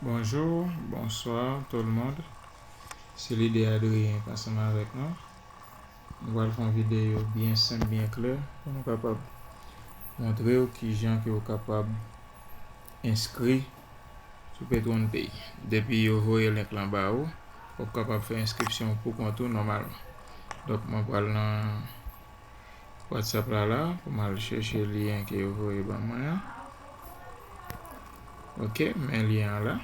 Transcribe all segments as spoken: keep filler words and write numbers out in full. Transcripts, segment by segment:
Bonjou, bonswa tout moun. Se lidè Adrien k ansanm avèk nou. Nou pral fè yon videyo byen senp, byen klè pou nou kapab montre w kijan ke w kapab enskri sou Petronpay. Depi yo voye link lan ba ou, w ap kapab fè enskripsyon pou kont ou nòmalman. Donk, mwen pral nan WhatsApp la la pou m al chèche lyen ke yo voye ban mwen an. Ok, men lyen an la.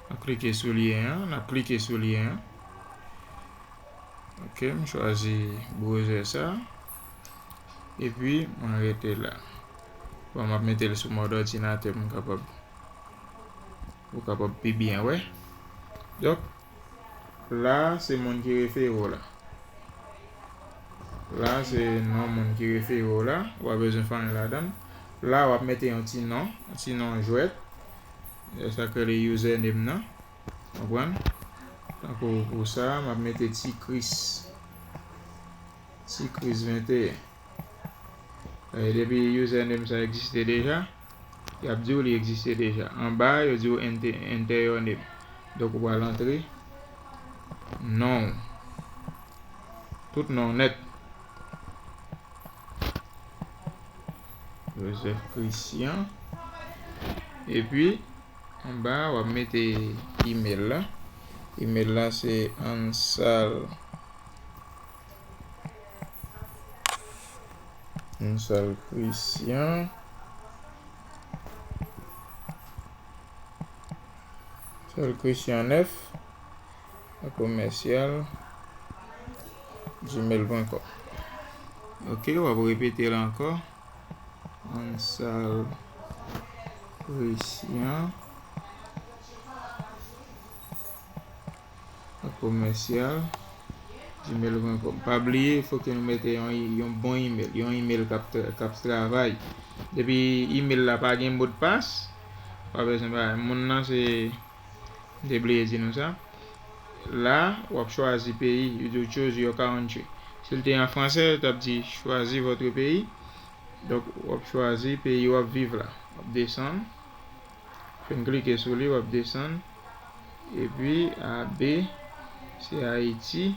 N ap klike sou lyen an, n ap klike sou lyen an. Ok, m chwazi browser sa. Epi mwen rete la. Bon, m ap mete l sou mòd òdinatè pou m kapab, pou w kapab pi byen wè. Donk, la se moun ki refere w la. La se non moun ki refere w la. Ou pa bezwen fè anyen ladan l. La w ap mete yon ti non, yon ti non jwèt. E sa k rele username nan. Konprann? Tankou pou sa, m ap mete Ti Kris. Ti Kris venteyen. E depi username sa egziste deja, y ap di w li egziste deja. Anba, yo di w enter, enter your name. Donk, ou pral antre non w. Tout non w nèt. Joseph Christian. Epi, anba, w ap mete email la. Email la, se ansal, ansal Christian. Ansal Christian nèf. Komèsyal gmail pwen kòm. Ok, w ap repete l ankò. Ansal Christian komèsyal gmail pwen kòm. Pa bliye, fòk nou mete yon, yon bon email, yon email k ap tra-, k ap travay. Depi email la pa gen modpas, pa bezwen bagay. Moun nan se M te bliye di nou sa. La, w ap chwazi peyi. You do choose your country. Si l te an fransè, yo t ap di choisis votre pays. Donk, w ap chwazi peyi w ap viv la. W ap desann. Fin klike sou li, w ap desann. Epi, A B, se Ayiti.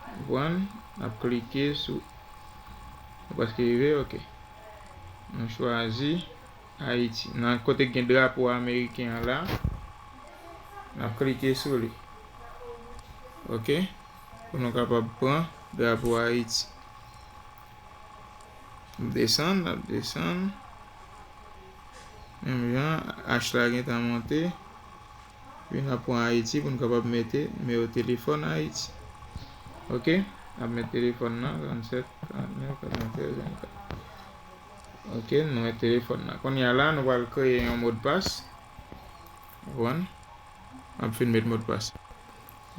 Konprann? N ap klike sou. Nou prèske rive, ok. Nou chwazi Ayiti. Nan kote k gen drapo ameriken an la, n ap klike sou li. Ok? Pou nou kapab pran drapo Ayiti. N ap desann, n ap desann. Menm jan, H la gentan monte. Epi n ap pran Ayiti pou n kapab mete nimewo telefòn Ayiti. Ok? N ap met telefòn nan, trannsèt, karantnèf, katreventrèz, vennkat. Ok, nimewo telefòn nan. Kounye a la, nou pral kreye yon modpas. Konprann? M ap fin met modpas.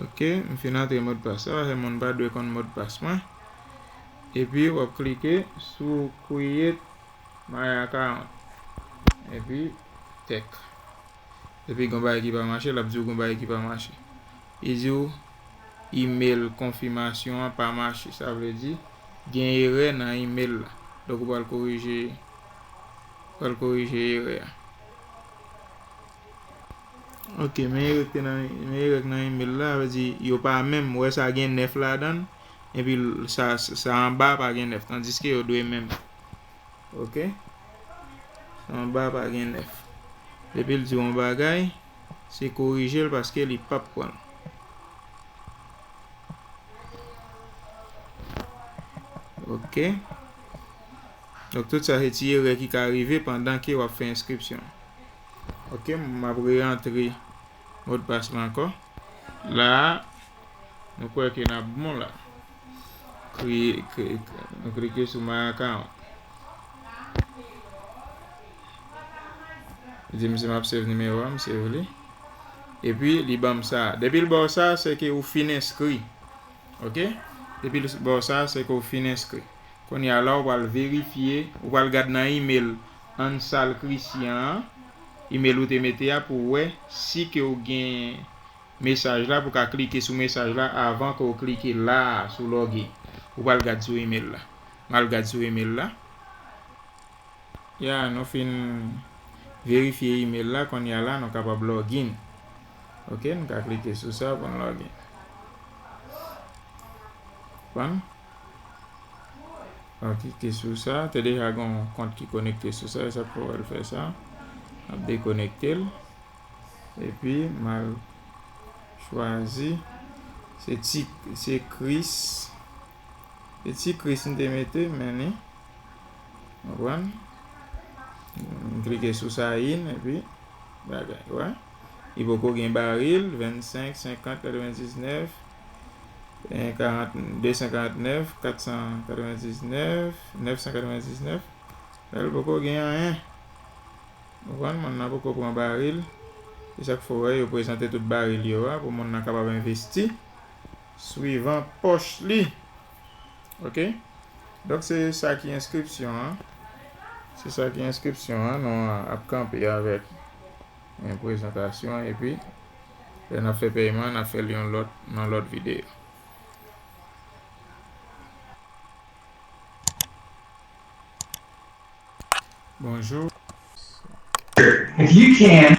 Ok, m fin antre modpas. Sa va fè moun pa dwe konn modpas mwen. Epi, w ap klike sou Create My Account. Epi, tèk. Epi gon bagay ki pa mache, l ap di w gon bagay ki pa mache. Li di w email konfimasyon an pa mache. Sa vle di, gen erè nan email la. Donk, ou pral korije, ou pral korije erè a. Ok, men erè k te nan, men erè k nan email la, sa vle di, yo pa menm, ou wè sa gen nèf ladan l, epi l, sa, sa anba pa gen nèf, tandiske yo dwe menm. Ok? Sa anba pa gen nèf. Depi l di w yon bagay, se korije l paske li p ap pran l. Ok? Donk, tout sa se ti erè ki ka rive pandan ke w ap fè enskripsyon. Ok, m ap re-antre modpas la ankò. La a, nou kwè ke n ap bon la. Kreye, kreye, nou klike sou My Account. Li di m si m ap save nimewo a, m save li. Epi, li ban m sa a. Depi l ba w sa a, se ke ou fin enskri. Ok? Depi l ba w sa a, se ke ou fin enskri. Kounye a la, ou pral verifye, ou pral gad nan email Ansal Christian an, email ou te mete a pou w wè si ke w gen mesaj la, pou w ka klike sou mesaj la avan ke w klike la a sou login. Ou pral gad sou email la. M al gad sou email la. Ya, nou fin verifye email la, kounye a la, nou kapab login. Ok, nou ka klike sou sa pou n login. Konprann? Donk, klike sou sa. Te deja gen yon kont ki konekte sou sa, e sa k fè w wè l fè sa. M ap dekonekte l. Epi, m al chwazi. Se ti, se Chris. Se ti Chris m te mete, men li. Konprann? M klike sou sa in, epi bagay, wè. Li poko gen baril, vennsenk, senkant, katrevendiznèf, en, karant, de san karantnèf, kat san katrevendiznèf, nèf san katrevendiznèf. Wè, li poko gen anyen. Konprann? Moun nan poko pran baril. Se sa k fè w wè yo prezante tout baril yo a pou moun nan kapab envesti swivan pòch li. Ok? Donk, se sa ki enskripsyon an. Se sa ki enskripsyon an. Nou ap kanpe avèk yon prezantasyon, epi lè n ap fè pèyman, n ap fè l yon lòt, nan lòt videyo. Bonjou. If you can.